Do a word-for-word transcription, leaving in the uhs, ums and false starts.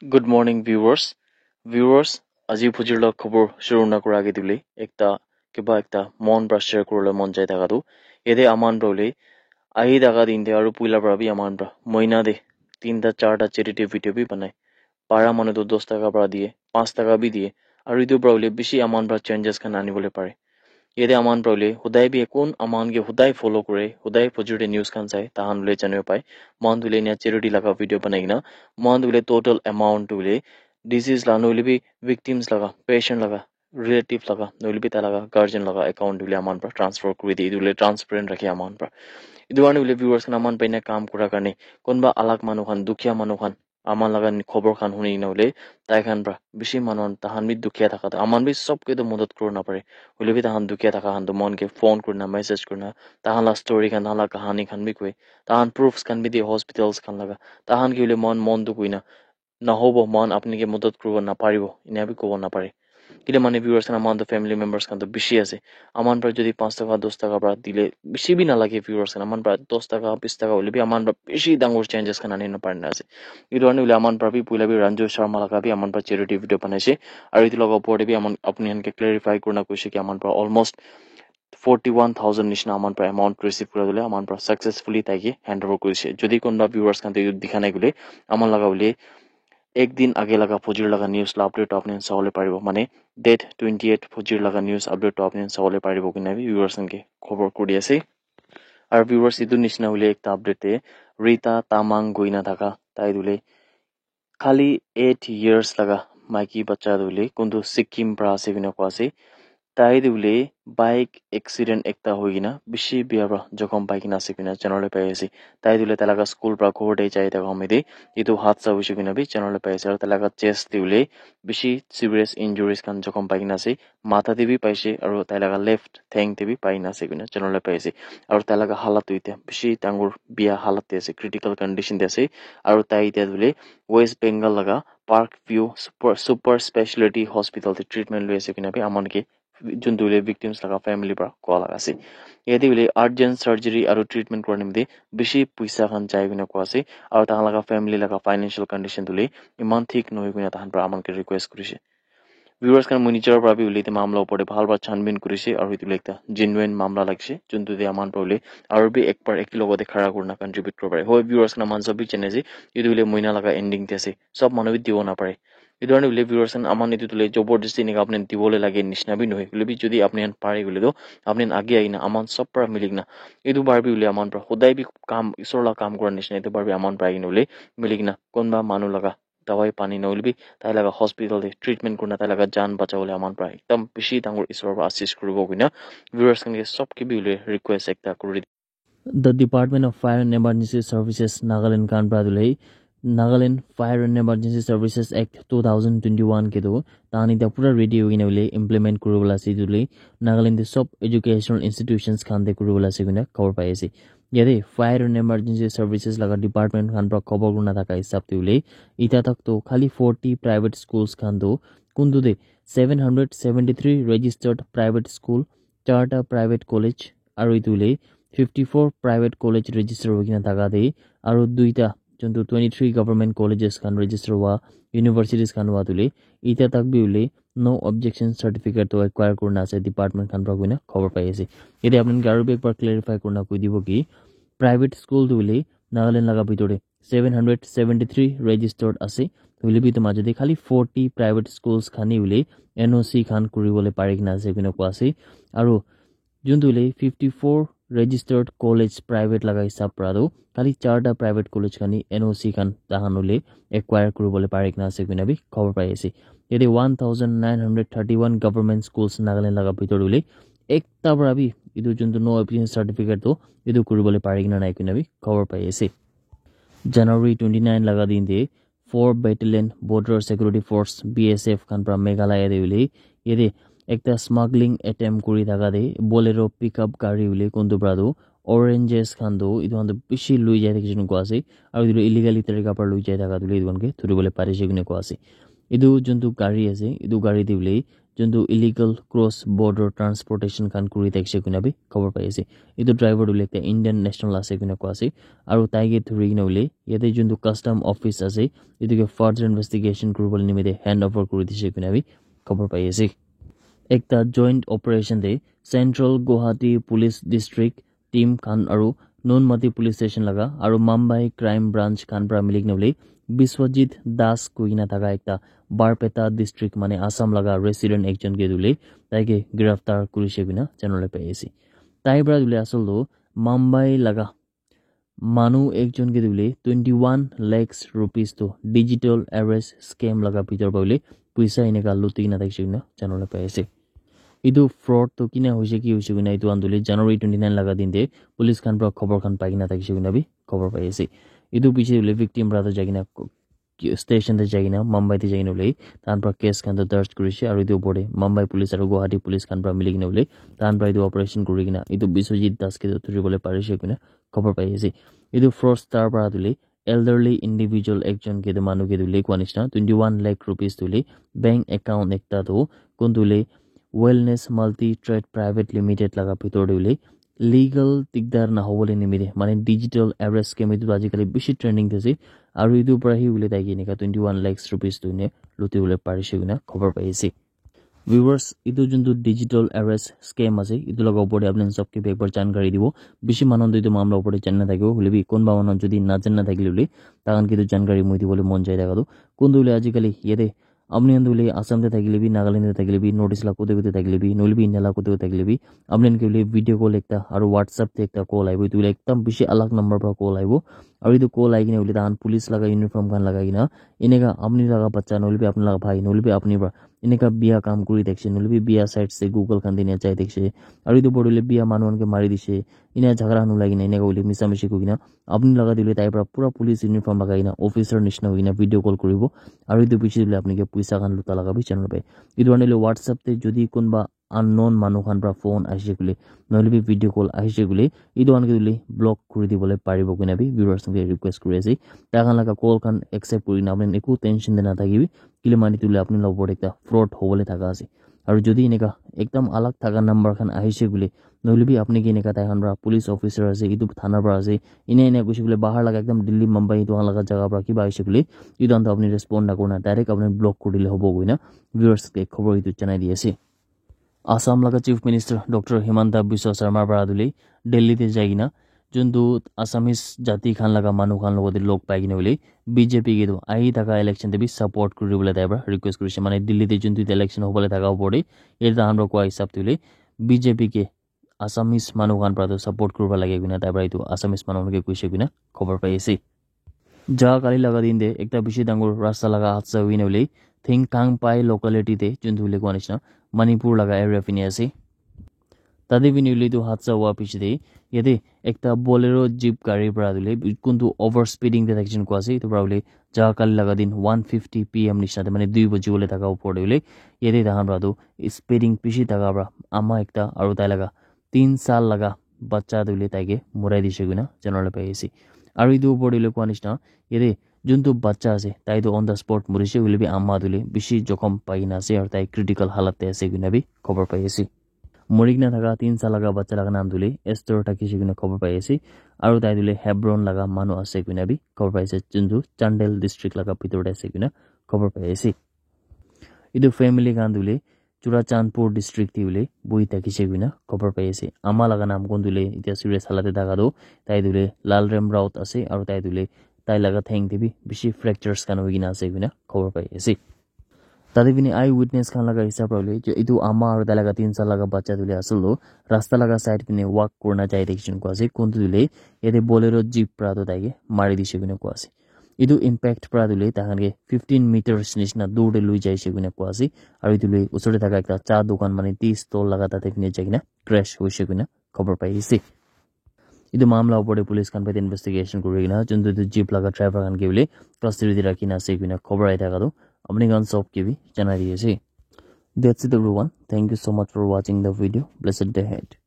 Good morning, viewers. Viewers, aji phujir la khobor shuru na kura age dule ekta kiba ekta mon pra share kurle mon jai thaka tu. Yate aman pra hule ahi thaka din te aru puila pra bi aman pra moina de tinta charta charity video bi banai. Para manu tu dos taka pra diye, panch taka bi diye. Aru etu pra hule bishi aman pra changes khan ani bole pare. Yate aman pra hule hodai bi kun aman ke hodai follow kure, hodai phujir te news khan sai, tahan hule janibo pai. Mohan hule enia charity laga video banai kena, mohan hule total amount hule disease la nohole bi victims laga, patient laga, relative laga, nohole bi tai laga guardian laga account hule aman pra transfer kuri di. Etu hule transparent rakhe aman pra. Etu karne hule viewers khan aman pra enia kam kura karne kunba alag manu khan, dukhia manu khan, aman laga ni khobor khan huni kena hule tai khan pra bishi manu khan tahan bi dukhia thaka tu aman bi sob ke tu modot kuri na pare. Hule bi tahan dukhia thaka khan tu mon ke phone kurina, message kurina, tahan la story khan, tahan la kahani khan bi koi, tahan proofs khan bi di hospitals khan laga. Tahan ke hule mon, mon dukh hoina nahobo, mohan apni ke modot kuribo naparibo, enia bi kobo napare. Kile mane viewers khan, aman to family members khan to bishi ase. Aman pra jodi panch taka, dos taka pra dile bishi bi nalage viewers khan. Aman pra dos taka, bis taka hole bi aman pra bishi dangor changes khan ani na parina ase. Etu karne hole aman pra bi puila bi Ranju Sharma laga bi aman pra charity video banaise. Aru etu laga opor te bi aman apni khan ke clarify kurina koise ki aman pra almost forty one thousand nishina aman pra amount receive kura dile aman pra successfully tai ke hand over kurise. Jodi kunba viewers khan to etu dikha nai koile, aman laga hole ek din age laga phujir laga news la update to apni khan sabole paribo, mane date twenty eight phujir laga news update to apni khan sabole paribo kina bi viewers khan ke khobor kuri ase. Aru viewers, etu nishina hole ekta update te Rita Tamang koina thaka tai hule khali eight years laga maiki bacha tu hule kuntu Sikkim pra ase koina koa ase. Tai tu hule bike accident ekta hoi kena bishi bia pra jokhom pai kena ase koina janabole pai ase. Tai tu hule tai laga school pra ghor te jai thaka home te etu hadsa hoise koina bi janabole pai ase. Aru tai laga chest te hule bishi serious injuries khan jokhom pai kena ase. Matha te bi paise aru tai laga left theng te bi pai kena ase koina janabole pai ase. Aru tai laga halat tu etiya bishi dangor bia halat te ase, critical condition te ase. Aru tai etiya tu hule West Bengal laga Park View Super, Super Speciality Hospital te treatment loi ase koina bi aman ke juntu hule victims laga family pra koa laga ase. Yate hule urgent surgery aru treatment kura nimite bishi puisa khan jai koina koa ase. Aru tahan laga family laga financial condition tu hule eman thik nohoi koina tahan pra aman ke request kurise. Viewers khan, moi nijor pra bi hule etu mamla opor te bhal pra chanbin kurise aru etu hule ekta genuine mamla lagise, juntu te aman pra hule aru bi ek bar eki logote khara kurina contribute kuribo pare. Hoi, viewers khan, aman sob bi jane ase, etu hule moina laga ending te ase, sob manu bi dibo napare. Etu karne hule viewers khan, aman etu tu hule jabardasti enika apni khan dibole lage nishina bi nohoi. Hule bi jodi apni khan pare koile tu apni khan age ahi kena aman sob pra mili kena, etu bar bi hule aman pra hodai bi kam, isor la kam kura nishina, etu bar bi aman pra ahi kena hule mili kena kunba manu laga dawai pani nohole bi tai laga hospital te treatment kurina tai laga jaan bachabole aman pra ekdum bishi dangor isor pra asis kuribo koina viewers khan ke sob ke bi hule request ekta kuri. The Department of Fire and Emergency Services Nagaland khan pra tu hule Nagaland Fire and Emergency Services Act two thousand twenty-one ke tu tahan ekta pura ready hoi kena hule implement kuribole ase. Etu hule Nagaland te sob educational institutions khan te kuribole ase koina khobor pai ase. Yate Fire and Emergency Services laga department khan pra khobor kurina thaka hisab te hule etiya tak to khali forty private schools khan tu kuntu te seven hundred seventy three registered private school, charta private college, aru etu hule fifty four private college register hoi kena thaka te aru duita juntu twenty three government colleges khan register hua, universities khan hua tu hule etiya tak bi hule no objection certificate tu acquire kurina ase department khan pra koina khobor pai ase. Yate apni khan ke aru bi ek bar clarify kurina koi dibo ki private school tu hule Nagaland laga bitor te seven hundred seventy three registered ase. Hule bi etu majo te khali forty private schools khan he hule N O C khan kuribole pari kena ase koina koa ase. Aru juntu hule fifty four registered college private laga hisab pra tu khali charta private college khan he N O C khan tahan hule acquire kuribole pari kena ase koina bi khobor pai ase. Yate one thousand nine hundred thirty one government schools Nagaland laga bitor te hule ekta pra bi etu juntu no objection certificate tu etu kuribole pari kena nai koina bi khobor pai ase. January twenty nine laga din te four Battalion Border Security Force, B S F khan pra Meghalaya te hule yate ekta smuggling attempt kuri thaka te Bolero pickup gari hule kuntu pra tu oranges khan tu etu khan tu bishi loi jai thakishe koina koa ase. Aru etu tu illegally tarika pra loi jai thaka tu hule etu khan ke dhuribole parishe koina koa ase. Etu juntu gari ase, etu gari te hule juntu illegal cross border transportation khan kuri thakishe koina bi khobor pai ase. Etu driver tu hoile ekta Indian national ase koina koa ase, aru tai ke dhuri kena hoile yate juntu custom office ase, etu ke further investigation kuribole nimite hand over kuri dishe koina bi khobor pai ase. Ekta joint operation te Central Guwahati Police District team khan aru Nunmati Police Station laga aru Mumbai Crime Branch khan para mili kena hoile Biswajit Das koi kena thaka ekta Barpeta District mane Assam laga resident ekjon ke tu hoile tai ke giraftar kurishe koina janabole pai ase. Tai para tu hoile asol tu Mumbai laga manu ekjon ke tu hoile twenty one lakhs rupees tu digital arrest scam laga bhitor para hoile puisa eneka luti kena thakishe koina janabole pai ase. Etu fraud tu kina hoise ki hoise koina etu khan tu hoile January twenty nine laga din te police khan para khobor khan pai kena thakishe koina bi khobor pai ase. Etu piche hoile victim para tu jai kena ko-, ki-, station te jai kena Mumbai te jai kena hoile tahan para case khan tu daj kurishe aru etu opor te Mumbai police aru Guwahati police khan para mili kena hoile tahan para etu operation kuri kena etu Biswajit Das ke tu dhuribole parishe koina khobor pai ase. Etu fraudster para tu hoile elderly individual ekjon ke tu manu ke tu hoile koa nishina twenty one lakh rupees tu hoile bank account ekta tu kun tu hoile Wellness Multi Trade Private Limited laga bhitor te hoile legal digdar nahobole nimite mane digital arrest scam etu tu ajikali bishi trending te ase aru etu para hi hoile tai ke eneka twenty one lakhs rupees tu ene luti bole parishe koina khobor pai ase. Viewers, etu juntu digital arrest scam ase, etu laga opor te apni khan sob ke bi ekbar jankari dibo. Bishi manu tu etu mamla opor te jani na thakibo, hoile bi kunba manu jodi na jani na thakile hoile, tai khan ke etu jankari moi dibole mon jai thaka tu. Kun tu hoile ajikali yate apni khan tu hoile Assam te thakile bi, Nagaland te thakile bi, North East la kote kote thakile bi, nohoile bi India la kote kote thakile bi, apni khan ke hoile video call ekta aru WhatsApp te ekta call ahibo, etu hoile ekdam bishi alag number para call ahibo. Aru etu call ahi kena hoile tai khan police laga uniform khan lagai kena eneka apni laga bacha nohoile bi apni laga bhai nohoile bi apni para eneka biya kam kuri thakishe, nohoile bi biya side se Google khan te ena jai thakishe, aru etu opor te hoile biya manu khan ke mari dishe, ena jhagara khan ulai kena eneka hoile misa mishi koi kena, apni laga tu hoile tai para pura police uniform lagai kena officer nishina hoi kena video call kuribo, aru etu piche te hoile apni ke puisa khan luta laga bi chance pai. Etu karne hoile WhatsApp te jodi kunba unknown manu khan para phone ahishe koile, nohoile bi video call ahishe koile, etu khan ke hoile block kuri dibole paribo koina bi viewers khan ke request kuri ase. Tai khan laga call khan accept kuri kena apni khan eku tension te na thakibi, kile mane etu hoile apni laga opor te ekta fraud hobole thaka ase. Aru jodi eneka ekdam alag thaka number khan ahishe koile, nohoile bi apni ke eneka tai khan para police officer ase, etu thana para ase, ena ena koishe koile bahar laga ekdam Delhi, Mumbai etu khan laga jaga para kiba ahishe koile, etu khan tu apni respond na kurina direct apni block kuri dile hobo koina viewers ke khobor etu janai di ase. Assam laga Chief Minister Doctor Himanta Biswa Sarma para tu hoile Delhi te jai kena juntu Assamese jati khan laga manu khan logot te log pai kena hoile B J P ke tu ahi thaka election te bi support kuri bole tai para request kurishe. Mane Delhi te juntu election hobole thaka opor te yate tahan para koa hisab te hoile B J P ke Assamese manu khan para tu support kuribo lage koina tai para etu Assamese manu khan ke koishe koina khobor pai ase. Ja kali laga din te ekta bishi dangor rasta laga hadsa hoi kena hoile Thingkangpai locality te juntu hoile koa nishina Manipur laga area phine ase. Tate phine hoile etu hadsa hoa piche te yate ekta Bolero jeep gari para hoile kuntu over speeding te thakishe koa ase, etu para hoile ja kali laga din one fifty P M nishina te mane dui baji bole thaka opor te hoile yate tahan para tu speeding bishi thaka para ama ekta aru tai laga tin saal laga bacha tu hoile tai ke murai dishe koina janabole pai ase. Aru etu opor te hoile koa nishina yate juntu bacha ase tai tu on the spot murishe, hoile bi ama tu hoile bishi jokhom pai kena ase aru tai critical halat te ase koina bi khobor pai ase. Muri kena thaka tin saal laga bacha laga naam tu hoile Esther thakishe koina khobor pai ase aru tai tu hoile Hebron laga manu ase koina bi khobor pai ase, juntu Chandel district laga bhitor te ase koina khobor pai ase. Etu family khan tu hoile Churachandpur district te hoile bohi thakishe koina khobor pai ase. Ama laga naam kun tu hoile etia serious halat te thaka tu tai tu hoile Lalrem Raut ase aru tai tu hoile tai laga theng te bi bishi fractures khan hoi kena ase koina khobor pai ase. Tate phine eye witness khan laga hisab para hoile etu ama aru tai laga tin saal laga bacha tu hoile asol tu rasta laga side phine walk kurina jai thakishe koina koa ase, kun tu hoile yate Bolero jeep para tu tai ke mari dishe koina koa ase. Etu impact para tu hoile tai khan ke fifteen meters nishina dur te lui jaishe koina koa ase. Aru etu lui usor te thaka ekta cha dukan mane tea stall laga tate phine jai kena crash hoishe koina khobor pai ase. Etu mamla opor te police khan para investigation kuri kena juntu etu jeep laga driver khan ke hoile custody te rakhi kena ase koina khobor ahi thaka tu apni khan sob ke bi janai di ase. That's it everyone. Thank you so much for watching the video. Blessed day ahead.